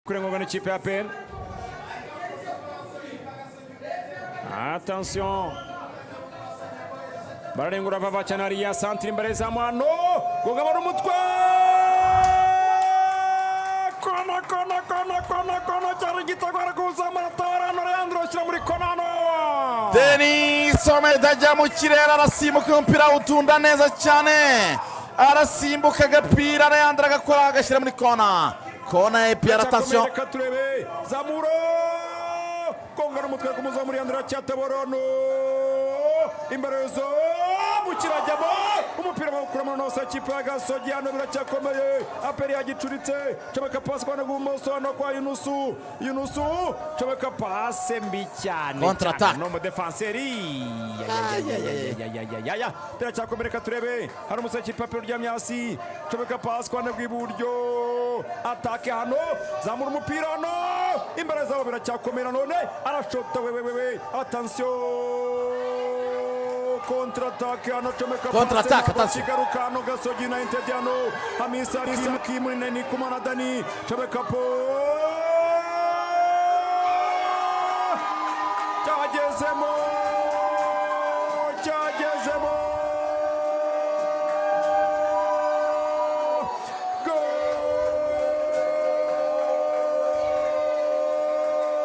Kurengurwa n'ikipe ya APR. Attention, bararengura vava cyane hariya, santire imbere y'izamu hano, gugabana umutwe, kona kona kona kona kona, cyari igitego, arakuzamu, aratabara hano, Leandro ashyira muri kona hano. Denis Omedi ajya mu kirere, arasimbuka, umupira awutunda neza cyane, arasimbuka agapira, Leandro agakora, agashyira muri kona, kona ya APR. Attention. Reka turebe, zamuro, konga n'umutwe kumuzamu, Leandro aracyatabara hano, imbere y'izamu kirajyamo, umupira bawukuramo nose ikipe ya Gasogi hano, biracyakomeye, APR yagicuritse, comeka pasi kwa rw'ibumoso hano kwa Yunusu, Yunusu comeka pase mbi cyane. Contre attaque. Cyane no mudefanseri ya biracyakomeye. Reka turebe, hari umusore w'ikipe ya APR uryamye hasi, comeka pasi kwa rw'iburyo, attaque hano, zamura umupira hano imbere zabo, biracyakomeye nanone, arashota wewewewe, attention, contre attaque hano, comeka. Contre attaque, attention. Kigaruka hano Gasogi United hano, Hamisa Kimuri ni kumana Dani, comeka po, cyagezemo, cyagezemo.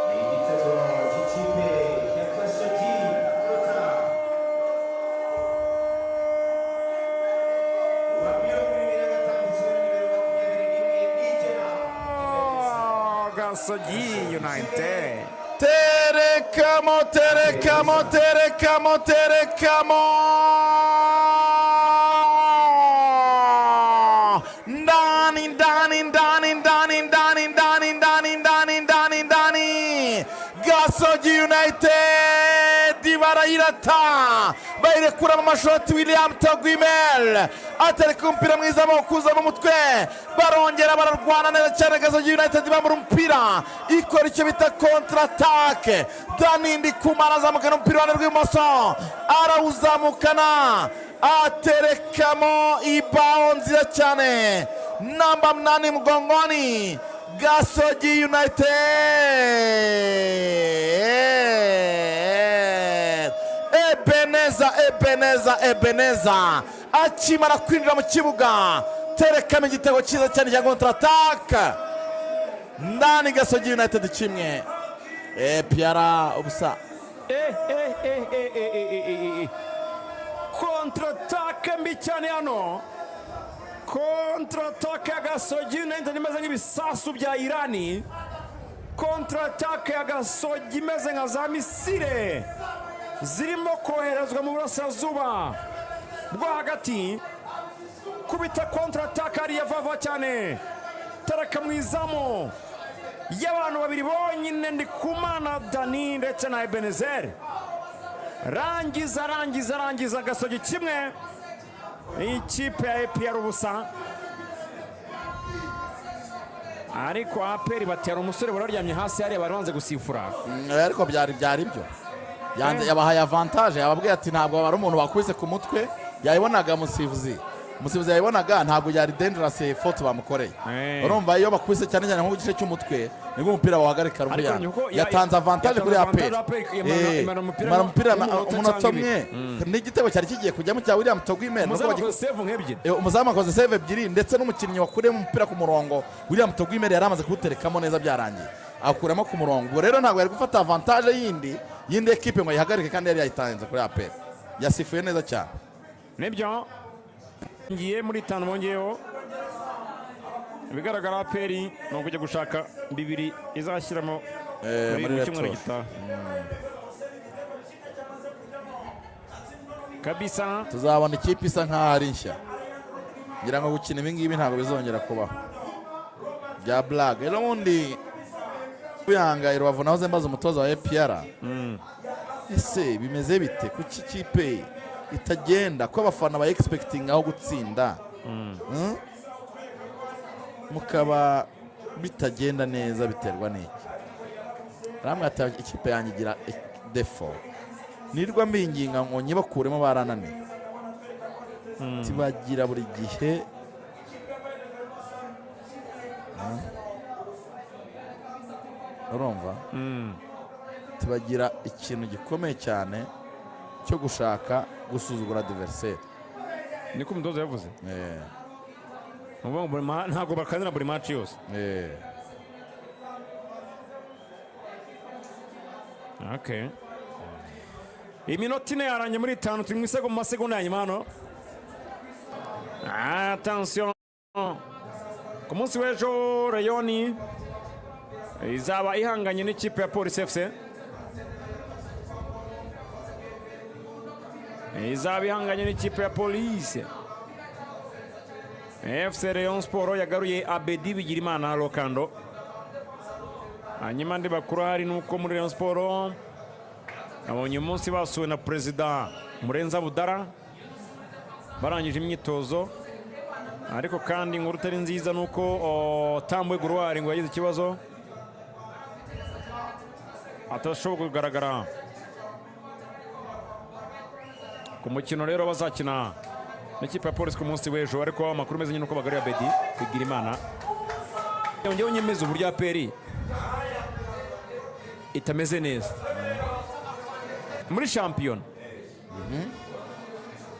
Ni igitego cy'ikipe ya Gasogi Rota wa 25 kimwe nimero 21 Nigena. Gasogi United. Terekamo, terekamo, terekamo, terekamo ndani, ndani, ndani, ndani, ndani, ndani, ndani, ndani, ndani, ndani! Gasogi United barayirata, bayirekura mu mashoti. William Togwimel atereka umupira mwiza, bawukuza mu mutwe, barongera bararwana neza cyane. Gasogi United bamura umupira, ikora icyo bita contre attaque. Dani Ndikumana azamukana umupira iruhande rw'ibumoso, arawuzamukana, aterekamo ibao nziza cyane, namba 8 mgongoni. Gasogi United, Ebeneza, Ebeneza, Ebeneza akimara kwinjira mu kibuga terekamo igitego cyiza cyane cya contre attaque ndani. Gasogi United 1, APR 0. Eh, eh, eh, eh, eh, eh, eh, eh. Contre attaque mbi cyane hano, contre attaque ya Gasogi United imeze nk'ibisasu bya Irani, contre attaque ya Gasogi imeze nka za missile zirimo koherezwa mu burasirazuba bwo hagati. Kubita contre attaque hariya vava cyane, tereka mu izamu y'abantu babiri bonyine, Ndikumana Dani ndetse na Ebenezer. Rangiza, rangiza, rangiza! Gasogi 1, ikipe ya APR 0. Ariko APR batera umusore wari hasi hariya, bari banze gusifura. Ariko byari byo yanze, yabahaye avantage, yababwiye ati ntabwo ari umuntu wakubise ku mutwe, yayibonaga umusifuzi, umusifuzi yayibonaga, ntabwo yari dangerous faute bamukoreye. Urumva iyo bakubise cyane cyane nko ku gice cy'umutwe, nibwo umupira wahagarika. Ariko Ruvuyanga ni uko yatanze avantage kuri yatanze APR. avantage APR, imara umupira imara umupira n'umunota umunota cyangwa umwe n'igitego cyari kigiye kujyamo cya William Togwimel. Umuzamu akoze save nk'ebyiri. Umuzamu akoze save ebyiri, ndetse n'umukinnyi wakuriyemo umupira ku murongo, William Togwimel, yari amaze kuwuterekamo neza, byarangiye awukuramo ku murongo. Ubwo rero ntabwo yari gufata avantage yindi ekipe ngo ayihagarike kandi yari yayitanze kuri APR. Yasifuye neza cyane. Nibyo, ngiye muri 5 bongeyeho. Ibigaragara APR ni ukujya gushaka 2 izashyiramo muri mu cyumweru retour. gitaha kabisa. Tuzabona ikipe isa nkaho ari nshya. Ngira ngo gukina ibi ngibi ntabwo bizongera kubaho bya blague. Rero ubundi kwihanga i Rubavu, nahoze mbaza umutoza wa APR: ese bimeze bite? Kuki ikipe itagenda, ko abafana ba expecting aho gutsinda? Mukaba bitagenda neza, biterwa n'iki? Aramwe ati ikipe yanjye igira défaut, nirwa mbinginga ngo nyibakuremo, barananiye. Tibagira buri gihe. Urumva, tubagira ikintu gikomeye cyane cyo gushaka gusuzugura adversaire. Niko umutoza yavuze. Eh, Ni ukuvuga ngo ntabwo bakanira buri match yose. Okay. Iminota 4 yarangiye muri 5, turi mu masegonda ya nyuma hano. Attention. Ku munsi w'ejo Rayon izaba ihanganye n'ikipe ya Police FC. Izaba ihanganye n'ikipe ya Police. FC Rayon Sport yagaruye Abedi Bigirimana Lokando. Hanyuma andi makuru ahari ni uko muri Rayon Sport nabonye umunsi basuwe na Perezida Murenza Budara barangije imyitozo, ariko kandi inkuru itari nziza ni uko Tambwe Gloire ngo yagize ikibazo, atashobora kugaragara ku mukino rero bazakina n'ikipe ya Polisi ku munsi w'ejo. Ariko amakuru meza nyine uko bagaruye Abedi Bigirimana. Yongeyeho nyemeza uburyo APR itameze neza muri shampiyona.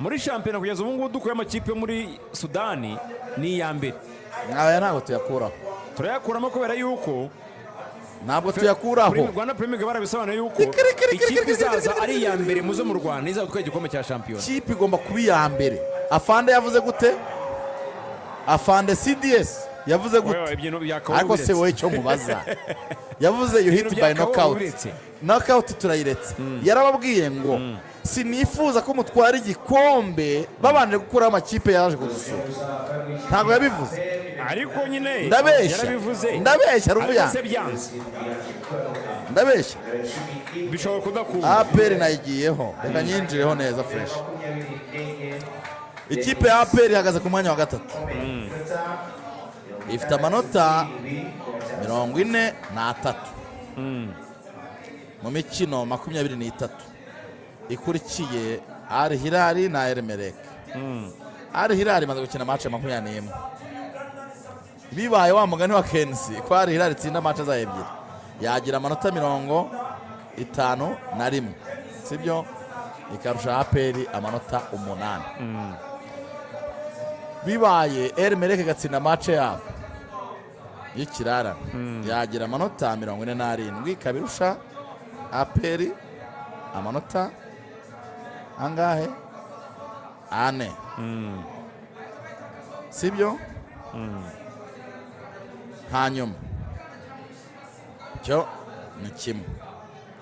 Muri shampiyona kugeza ubu ngubu dukuye amakipe yo muri Sudani ni iya mbere. Aya ntabwo tuyakuraho. Turayakuramo kubera yuko Ntabwo tuyakuraho. Rwanda Premier League barabisobanuye yuko ikipe izaza ari iya mbere muzo mu Rwanda izaza gutwara igikombe cya shampiyona. Kipe igomba kuba iya mbere. Afande yavuze gute? Afande CDS yavuze Wewe, gute? ibintu byakabaye Ariko se ubiretse. wowe icyo mubaza, yavuze you hit Ibintu by byakabaye knockout. ubiretse. Knockout turayiretse. Yarababwiye ngo sinifuza ko mutwara igikombe babanje gukuraho amakipe yaje kudusura. Ntabwo yabivuze? Ariko nyine Ndabeshya? yarabivuze. Ndabeshya, Ruvuya? Ariko se byanze? Ndabeshya? Bishobora kudakunda. APR nayigiyeho, reka nyinjireho neza fresh. Ikipe ya APR ihagaze ku mwanya wa gatatu, ifite amanota 43 mu mikino 23, ikurikiye Al Hilal na Al Merreikh. Al Hilal imaze gukina match 21. Bibaye wa mugani wa Kensi ko Al Hilal itsinda match zayo ebyiri, yagira amanota 51, sibyo? Ikarusha APR amanota 8. Bibaye Al Merreikh igatsinda match yabo y'ikirarane, yagira amanota 47, ikaba irusha APR amanota angahe? 4, sibyo? Hanyuma cyo ni kimwe,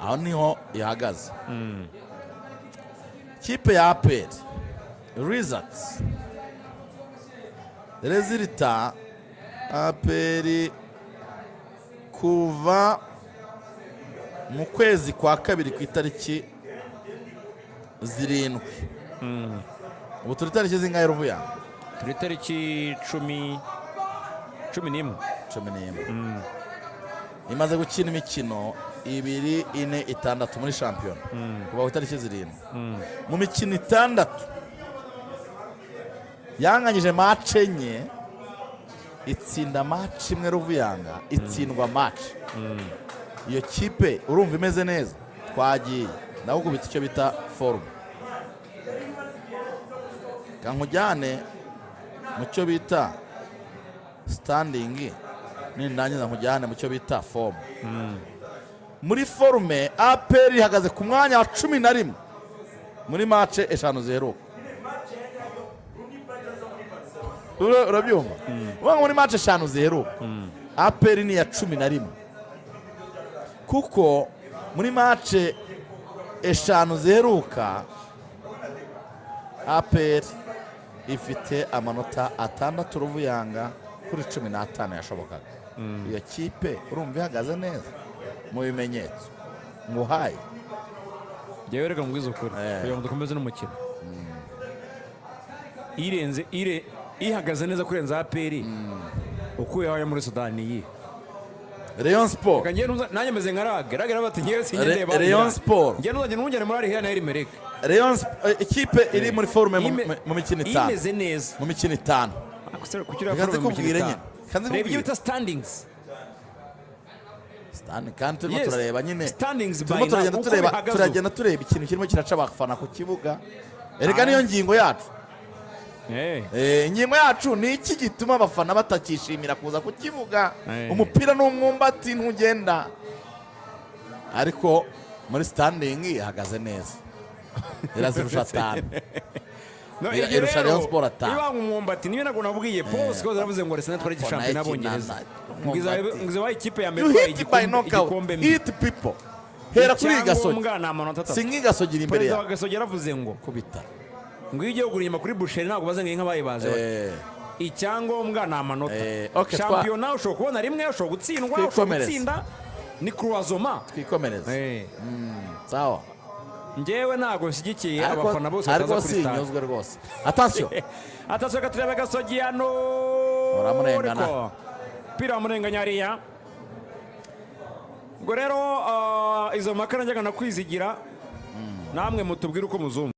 aho niho ihagaze kipe ya APR. Results, résultats, APR kuva mu kwezi kwa kabiri ku itariki 7. Ubu turi tariki zingahe, Ruvuya? Turi tariki 11. 11. Imaze gukina imikino ibiri, ine, itandatu muri shampiyona kuva ku itariki 7. Mu mikino itandatu yanganyije match enye, itsinda match imwe, Ruvuyanga, itsindwa match. Iyo kipe urumva imeze neza? Twagiye, ndagukubita icyo bita forme, kankujyane mu cyo bita standing, nindangiza nkujyane mu cyo bita forme. Muri forme, APR ihagaze ku mwanya wa 11 muri match eshanu ziheruka. Urabyumva? Uvuga ngo muri match eshanu ziheruka APR ni iya 11, kuko muri match eshanu ziheruka APR ifite amanota 6, Ruvuyanga, kuri 15 yashobokaga. Iyo kipe urumva ihagaze neza mu bimenyetso nguhaye? Njyewe reka nkubwize ukuri, kugira ngo dukomeze n'umukino, irenze ire ihagaze neza kurenza APR ukuyeho ayo muri Sudani ni iyihe? Rayon Sport. Reka njyewe nanjye meze nka Rage. Rage aravuga ati njyewe sinjye ndeba Rayon Hilal. Sport. Njyewe ntuzajye ntujyane muri Al Hilal na Al Merreikh. Rayon ikipe iri muri forme mu mikino 5. Imeze neza. Mu mikino 5. Kuki uriya Reka forme mu mikino nzikubwire 5? nyine. Reka nzikubwire. Reba ibyo bita standings. Standing, kandi turimo Yes. turareba nyine, Standings by turimo now, turagenda uko tureba, bihagaze ubu. Turagenda tureba ikintu kirimo kiraca abafana ku kibuga. Erega niyo ngingo yacu. Ingingo yacu ni iki gituma abafana batakishimira kuza ku kibuga? Umupira ni umwumbati, ntugenda, ariko muri standing ihagaze neza, irazirusha atanu. No, Irusha ibyo rero, Rayon Sport atanu. Niba umwumbati, niyo ntabwo nabwiye Paul Scholes yaravuze ngo Arsenal itwara Ariko shampiyona nayo y'Abongereza. ikina Ngo umwumbati. ngo izabaye ikipe ya mbere You itwaye hit by knockout, igikombe mbi. hit people. Hera kuri iyi Gasogi. Icyangombwa ni amanota 3. Si nk'igasogi iri imbere Perezida wa yawe. Gasogi yaravuze ngo Kubita. ngo iyo ugiye kugura inyama kuri boucherie, ntabwo baza ngo inka bayibaze bate. Icyangombwa ni amanota. Okay, Shampiyona ushobora kubona rimwe, ushobora gutsindwa, ushobora Twikomereze. gutsinda, ni croisement. Twikomereze. Sawa. Njyewe ntabwo nshyigikiye abafana bose Ariko bataza kuri stade. sinyuzwe rwose, attention. Attention, turebe Gasogi hano. Uramurengana. Ariko umupira wamurenganya hariya. Ubwo rero izo mpaka najyaga nakwizigira, namwe mutubwire uko muzumva.